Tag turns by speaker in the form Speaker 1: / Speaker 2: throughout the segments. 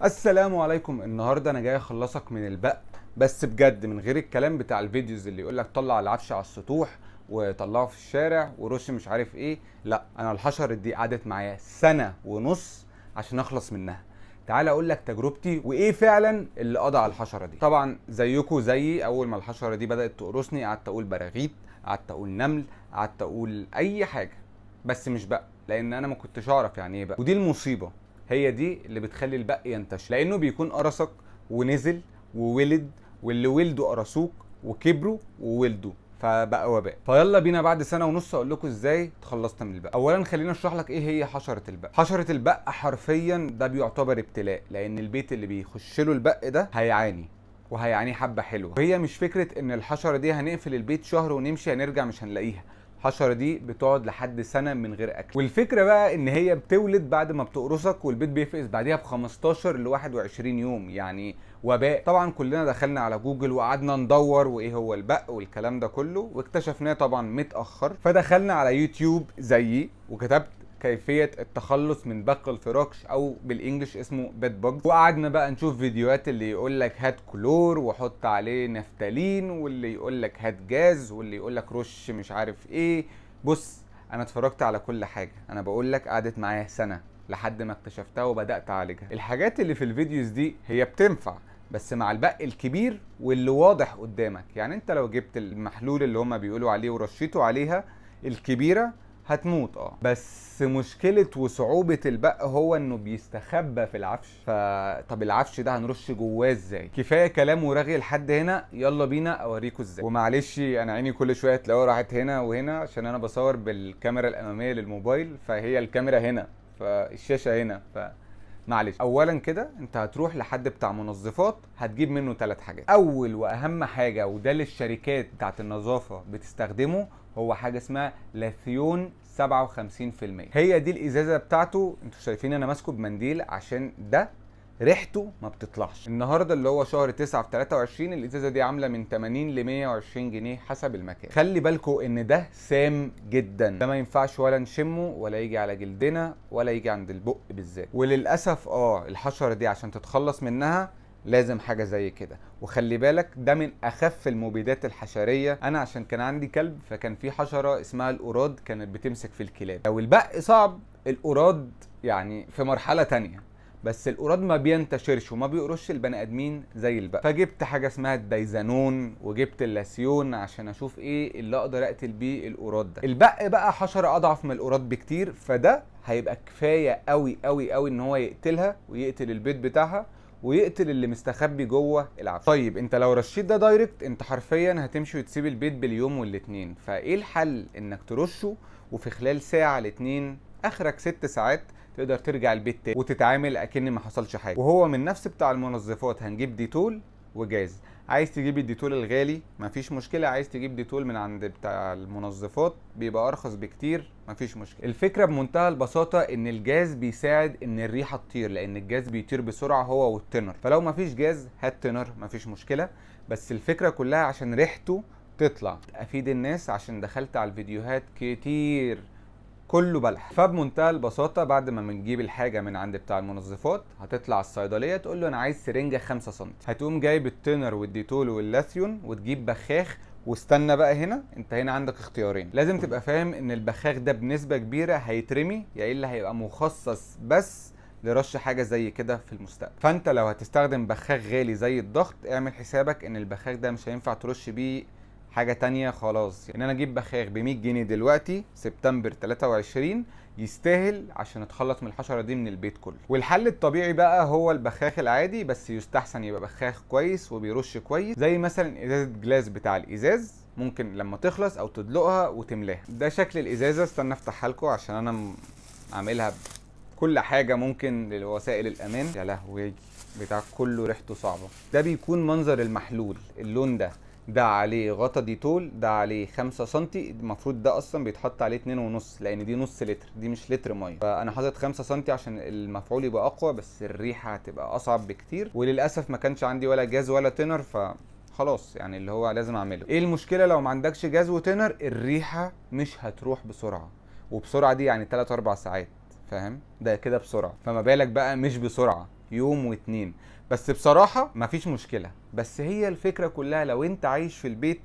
Speaker 1: السلام عليكم. النهارده انا جاي اخلصك من البق، بس بجد من غير الكلام بتاع ال videos اللي يقولك طلع العفش على السطوح وطلعه في الشارع ورش مش عارف ايه. لا، انا الحشرة دي قعدت معايا سنة ونص عشان اخلص منها. تعال اقول لك تجربتي وايه فعلا اللي قضى على الحشرة دي. طبعا زيكو زيي، اول ما الحشرة دي بدات تقرصني قعدت اقول براغيث، قعدت اقول نمل، قعدت اقول اي حاجة، بس مش بق، لان انا ما كنتش اعرف يعني ايه بق. ودي المصيبة، هي دي اللي بتخلي البق ينتشر، لانه بيكون قرصك ونزل وولد، واللي ولدوا قرصوك وكبروا وولدوا، فبقى وباء. فيلا بينا بعد سنة ونص اقول لكم ازاي اتخلصت من البق. اولا خلينا اشرح لك ايه هي حشرة البق. حشرة البق حرفيا ده بيعتبر ابتلاء، لان البيت اللي بيخش له البق ده هيعاني، وهيعاني حبه حلوة. وهي مش فكرة ان الحشرة دي هنقفل البيت شهر ونمشي هنرجع مش هنلاقيها. الحشرة دي بتقعد لحد سنة من غير اكل. والفكرة بقى ان هي بتولد بعد ما بتقرصك، والبيت بيفقس بعديها ب 15 ل 21 يوم، يعني وباء. طبعا كلنا دخلنا على جوجل وقعدنا ندور وايه هو البق والكلام ده كله، واكتشفناه طبعا متاخر. فدخلنا على يوتيوب زيي وكتبت كيفية التخلص من بق الفراش، او بال English اسمه bed bug، وقعدنا بقى نشوف فيديوهات اللي يقول لك هات كلور وحط عليه نفتالين، واللي يقول لك هات جاز، واللي يقول لك رش مش عارف ايه. بص، انا اتفرجت على كل حاجة، انا بقول لك قعدت معايا سنة لحد ما اكتشفتها وبدأت اعالجها. الحاجات اللي في ال videos دي هي بتنفع، بس مع البق الكبير واللي واضح قدامك. يعني انت لو جبت المحلول اللي هما بيقولوا عليه ورشيته عليها الكبيرة هتموت. بس مشكلة وصعوبة البق هو انه بيستخبى في العفش. فطب العفش ده هنرش جواه ازاي؟ كفاية كلام ورغي لحد هنا، يلا بينا اوريكم ازاي. ومعلش انا عيني كل شوية تلاقوها راحت هنا وهنا عشان انا بصور بالكاميرا الامامية للموبايل، فهي الكاميرا هنا فالشاشة هنا، ف معلش. اولا كده انت هتروح لحد بتاع منظفات، هتجيب منه 3 حاجات. اول واهم حاجة، وده للشركات بتاعت النظافة بتستخدمه، هو حاجة اسمها لاثيون 57%. هي دي الازازة بتاعته، انتوا شايفين انا ماسكه بمنديل عشان ده ريحته ما بتطلعش. النهارده اللي هو شهر 9 في 23، الازازه دي عامله من 80 ل 120 جنيه حسب المكان. خلي بالكوا ان ده سام جدا، ده ما ينفعش ولا نشمه ولا يجي على جلدنا ولا يجي عند البق بالذات. وللاسف الحشرة دي عشان تتخلص منها لازم حاجة زي كده. وخلي بالك ده من اخف المبيدات الحشريه. انا عشان كان عندي كلب فكان في حشرة اسمها القراد كانت بتمسك في الكلاب. لو البق صعب، القراد يعني في مرحلة تانية، بس القراد ما بينتشرش وما بيقرش البني ادمين زي البق. فجبت حاجة اسمها الدايزانون وجبت اللاسيون عشان اشوف ايه اللي اقدر اقتل بيه القراد ده. البق بقى حشرة اضعف من القراد بكتير، فده هيبقى كفاية قوي قوي قوي ان هو يقتلها ويقتل البيت بتاعها ويقتل اللي مستخبي جوه العفش. طيب انت لو رشيت ده direct انت حرفيا هتمشي وتسيب البيت باليوم والاتنين. فايه الحل؟ انك ترشه وفي خلال ساعة لاتنين، اخرك 6 ساعات، تقدر ترجع البيت تاني وتتعامل اكن ما حصلش حاجة. وهو من نفس بتاع المنظفات هنجيب ديتول وجاز. عايز تجيب الديتول الغالي مفيش مشكلة، عايز تجيب ديتول من عند بتاع المنظفات بيبقى ارخص بكتير مفيش مشكلة. الفكرة بمنتهى البساطة ان الجاز بيساعد ان الريحة تطير، لان الجاز بيطير بسرعة هو والتنر. فلو مفيش جاز هات تنر مفيش مشكلة، بس الفكرة كلها عشان ريحته تطلع. افيد الناس عشان دخلت على الفيديوهات كتير كله بلح. فبمنتهى البساطة بعد ما بنجيب الحاجة من عند بتاع المنظفات هتطلع الصيدلية تقول له انا عايز سرنجه 5 سم، هتقوم جايب التنر والديتول واللاثيون وتجيب بخاخ. واستنى بقى هنا، انت هنا عندك اختيارين. لازم تبقى فاهم ان البخاخ ده بنسبة كبيرة هيترمي، يا الا هيبقى مخصص بس لرش حاجة زي كده في المستقبل. فانت لو هتستخدم بخاخ غالي زي الضغط اعمل حسابك ان البخاخ ده مش هينفع ترش بيه حاجة تانية خلاص. ان انا اجيب بخاخ ب 100 جنيه دلوقتي سبتمبر 23 يستاهل عشان اتخلص من الحشرة دي من البيت كله. والحل الطبيعي بقى هو البخاخ العادي، بس يستحسن يبقى بخاخ كويس وبيرش كويس، زي مثلا ازازة جلاس بتاع الازاز، ممكن لما تخلص او تدلقها وتملاها. ده شكل الازازه، استنى افتحها لكم عشان انا عاملها كل حاجة ممكن لوسائل الامان. يا لهوي بتاع كله ريحته صعبة. ده بيكون منظر المحلول، اللون ده، ده عليه غطا ديتول، ده عليه 5 سنتي، المفروض ده اصلا بيتحط عليه 2.5 لان دي نص لتر، دي مش لتر مية، فانا حاطط 5 سنتي عشان المفعول يبقى اقوى، بس الريحة هتبقى اصعب بكتير. وللاسف ما كانش عندي ولا جاز ولا تنر، فخلاص يعني اللي هو لازم اعمله. ايه المشكلة لو ما عندكش جاز وتنر؟ الريحة مش هتروح بسرعة، وبسرعة دي يعني 3 4 ساعات، فاهم؟ ده كده بسرعة، فما بالك بقى مش بسرعة. يوم واتنين، بس بصراحة مفيش مشكلة. بس هي الفكرة كلها لو انت عايش في البيت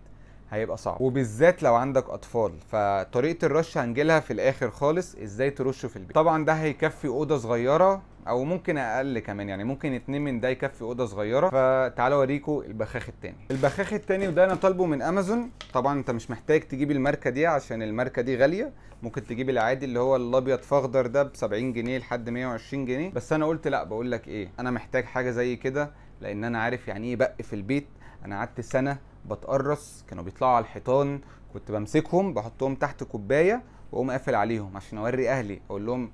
Speaker 1: هيبقى صعب، وبالذات لو عندك اطفال. فطريقة الرش هنجيلها في الاخر خالص، ازاي ترشه في البيت. طبعا ده هيكفي اوضة صغيرة او ممكن اقل كمان، يعني ممكن 2 من ده يكفي اوضة صغيرة. فتعالوا اوريكم البخاخ التاني. البخاخ التاني وده انا طالبه من امازون. طبعا انت مش محتاج تجيب الماركة دي عشان الماركة دي غالية، ممكن تجيب العادي اللي هو الابيض فاخضر ده ب 70 جنيه لحد 120 جنيه. بس انا قلت لا، بقول لك ايه، انا محتاج حاجة زي كده، لان انا عارف يعني ايه بق في البيت. انا قعدت سنة بتقرص، كانوا بيطلعوا على الحيطان، كنت بمسكهم بحطهم تحت كوباية واقوم قافل عليهم عشان اوري اهلي، اقول لهم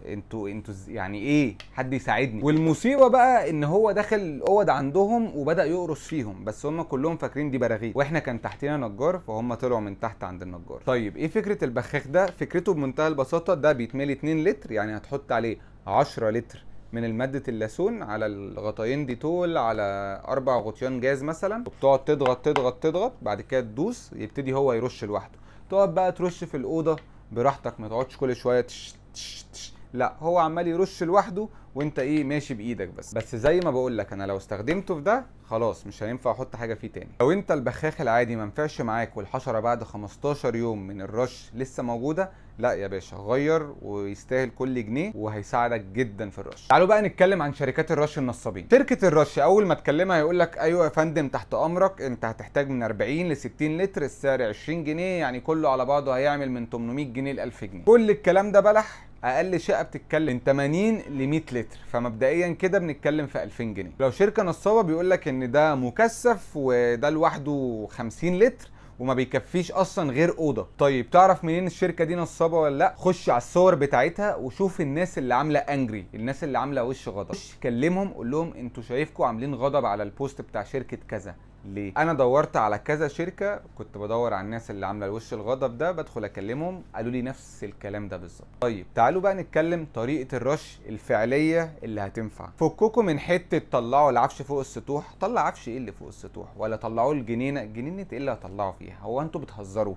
Speaker 1: انتوا يعني ايه، حد يساعدني. والمصيبة بقى ان هو دخل الاوض عندهم وبدا يقرص فيهم، بس هم كلهم فاكرين دي براغيث، واحنا كان تحتنا نجار، فهم طلعوا من تحت عند النجار. طيب ايه فكرة البخاخ ده؟ فكرته بمنتهى البساطة، ده بيتملي 2 لتر، يعني هتحط عليه 10 لتر من المادة اللاسون على الغطاين ديتول، على 4 غطيان جاز مثلا، وبتقعد تضغط تضغط تضغط، بعد كده تدوس يبتدي هو يرش لوحده. تقعد بقى ترش في الأوضة براحتك، ما تقعدش كل شوية تش تش تش، لا هو عمال يرش لوحده وانت ايه ماشي بايدك بس. بس زي ما بقول لك، انا لو استخدمته في ده خلاص مش هينفع احط حاجة فيه تاني. لو انت البخاخ العادي ما نفعش معاك والحشره بعد 15 يوم من الرش لسه موجودة، لا يا باشا غير، ويستاهل كل جنيه وهيساعدك جدا في الرش. تعالوا بقى نتكلم عن شركات الرش النصابين. شركة الرش اول ما تكلمها هيقول لك ايوه يا فندم تحت امرك، انت هتحتاج من 40 ل 60 لتر، السعر 20 جنيه، يعني كله على بعضه هيعمل من 800 جنيه ل 1000 جنيه. كل الكلام ده بلح، اقل شقه بتتكلم من 80 ل 100 لتر، فمبدئيا كده بنتكلم في 2000 جنيه. لو شركة نصابه بيقول لك ان ده مكثف وده لوحده 50 لتر وما بيكفيش اصلا غير اوضة. طيب تعرف منين الشركة دي نصابه ولا لا؟ خش على الصور بتاعتها وشوف الناس اللي عامله angry، الناس اللي عامله وش غضب، خش كلمهم قول لهم انتوا شايفكم عاملين غضب على ال post بتاع شركة كذا ليه؟ انا دورت على كذا شركة، كنت بدور على الناس اللي عامله الوش الغضب ده، بدخل اكلمهم قالوا لي نفس الكلام ده بالظبط. طيب تعالوا بقى نتكلم طريقه الرش الفعلية اللي هتنفع. فككم من حتة طلعوا العفش فوق السطوح، طلع عفش ايه اللي فوق السطوح؟ ولا طلعوه الجنينة، جنينة ايه اللي هطلعوا فيها؟ هو انتوا بتهزروا؟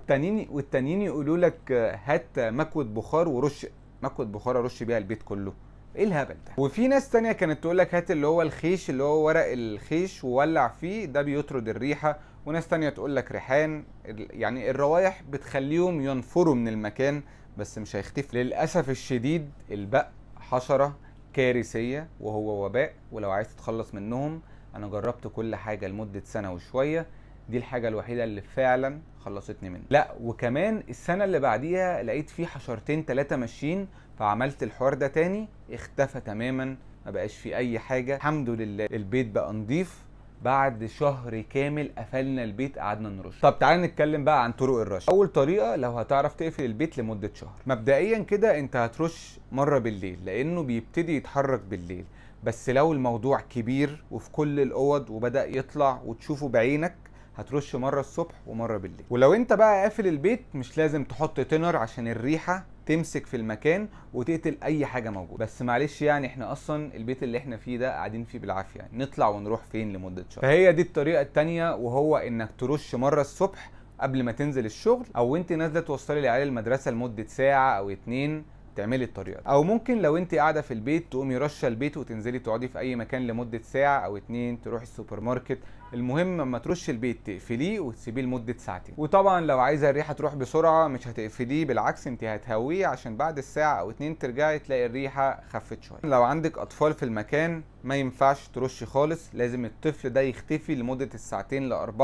Speaker 1: والتانيين يقولوا لك هات مكوة بخار ورش، مكوة بخار ارش بيها البيت كله، ايه الهبل ده؟ وفي ناس تانية كانت تقول لك هات اللي هو الخيش، اللي هو ورق الخيش وولع فيه، ده بيطرد الريحة. وناس تانية تقول لك ريحان، يعني الروايح بتخليهم ينفروا من المكان بس مش هيختفي. للأسف الشديد البق حشرة كارثية وهو وباء، ولو عايز تتخلص منهم انا جربت كل حاجة لمدة سنة وشوية، دي الحاجة الوحيدة اللي فعلا خلصتني منه. لا وكمان السنة اللي بعديها لقيت فيه حشرتين 3 ماشيين، فعملت الحوار ده تاني، اختفى تماما، ما بقاش فيه اي حاجة، الحمد لله. البيت بقى نضيف، بعد شهر كامل قفلنا البيت قعدنا نرش. طب تعالى نتكلم بقى عن طرق الرش. اول طريقة لو هتعرف تقفل البيت لمدة شهر، مبدئيا كده انت هترش مرة بالليل لانه بيبتدي يتحرك بالليل. بس لو الموضوع كبير وفي كل الاوض وبدأ يطلع وتشوفه بعينك، هترش مرة الصبح ومرة بالليل. ولو انت بقى قافل البيت مش لازم تحط تنر عشان الريحة تمسك في المكان وتقتل اي حاجة موجودة. بس معلش يعني احنا اصلا البيت اللي احنا فيه ده قاعدين فيه بالعافية، يعني نطلع ونروح فين لمدة شهر؟ فهي دي الطريقة التانية، وهو انك ترش مرة الصبح قبل ما تنزل الشغل، او انت نازلة توصلي العيال المدرسة لمدة ساعة او 2، تعملي الطريقة دي. او ممكن لو انت قاعدة في البيت تقومي رشه البيت وتنزلي تقعدي في اي مكان لمدة ساعة او 2، تروحي السوبر ماركت. المهم لما ترشي البيت تقفليه وتسيبيه لمدة ساعتين. وطبعا لو عايزه الريحة تروح بسرعة مش هتقفليه، بالعكس انت هتهويه عشان بعد الساعة او 2 ترجعي تلاقي الريحة خفت شوية. لو عندك اطفال في المكان ما ينفعش ترشي خالص، لازم الطفل ده يختفي لمدة الساعتين ل4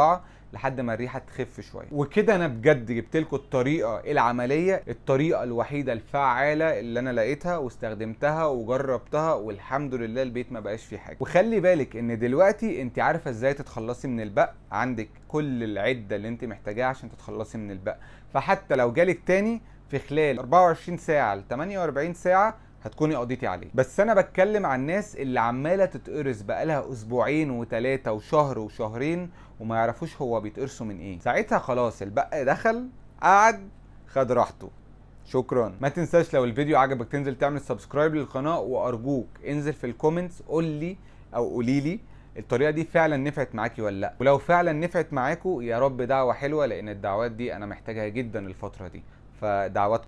Speaker 1: لحد ما الريحة تخف شوية. وكده انا بجد جبت لكم الطريقة العملية، الطريقة الوحيدة الفعالة اللي انا لقيتها واستخدمتها وجربتها، والحمد لله البيت ما بقاش فيه حاجة. وخلي بالك ان دلوقتي انت عارفه ازاي تتخلصي من البق، عندك كل العدة اللي انت محتاجاها عشان تتخلصي من البق. فحتى لو جالك تاني في خلال 24 ساعة ل 48 ساعة هتكوني قضيتي عليه. بس انا بتكلم عن الناس اللي عماله تتقرص بقالها اسبوعين و3 وشهر وشهرين وما يعرفوش هو بيتقرصوا من ايه. ساعتها خلاص البق دخل قعد خد راحته. شكرا. ما تنساش لو الفيديو عجبك تنزل تعمل subscribe للقناة، وارجوك انزل في ال comments قول لي او قولي لي الطريقة دي فعلا نفعت معاكي ولا لا. ولو فعلا نفعت معاكو يا رب دعوه حلوة، لان الدعوات دي انا محتاجها جدا الفترة دي، فدعواتكم.